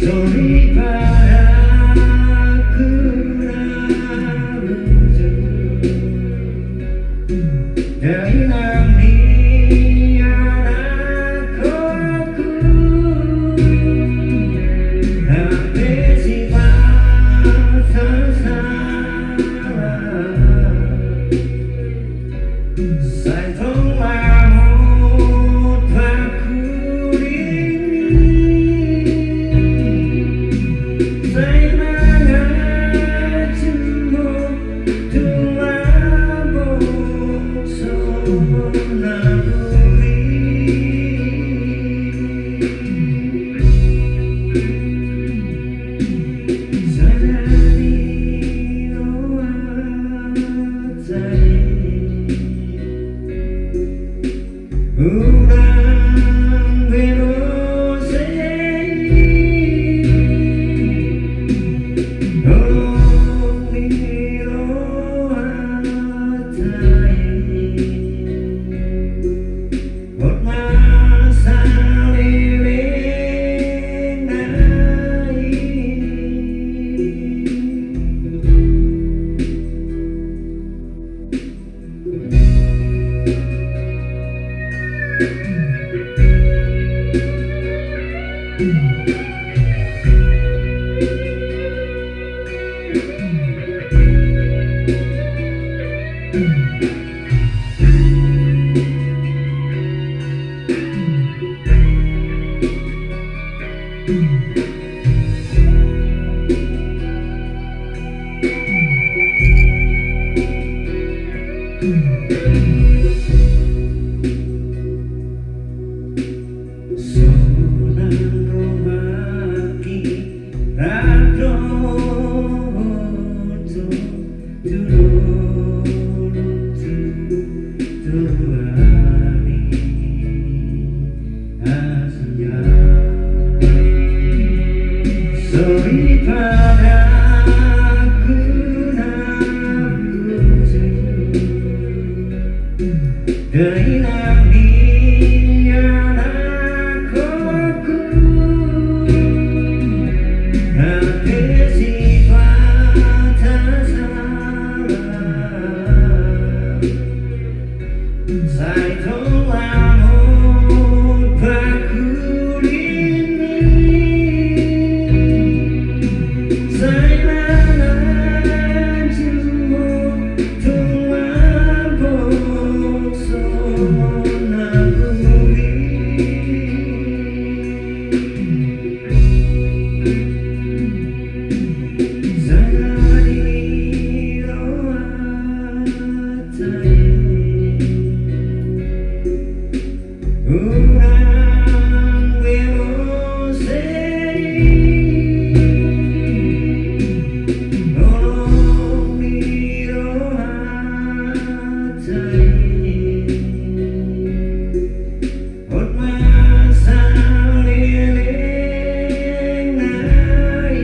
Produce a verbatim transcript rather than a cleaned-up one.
Soripada ku na bujur, dainang ni anakkonku, hape sipata salah. Sai tong lamot pangkuling i, sai manganju ho tung lambok so na buri. Sada ni rohanta i, unang be muse i, holong ni rohanta i. Hot ma saleleng nai. Sonang rohangki rap dohot ho tu dolok tu toruan ni Asia. Soripada ku na bujur, dainang ni anakkonku, hape sipata salah. Sai tong lamot pangkuling i, sai manganju ho tung lambok so na buri. Sada ni rohanta i, unang be muse i, holong ni rohanta i. Hot ma saleleng nai.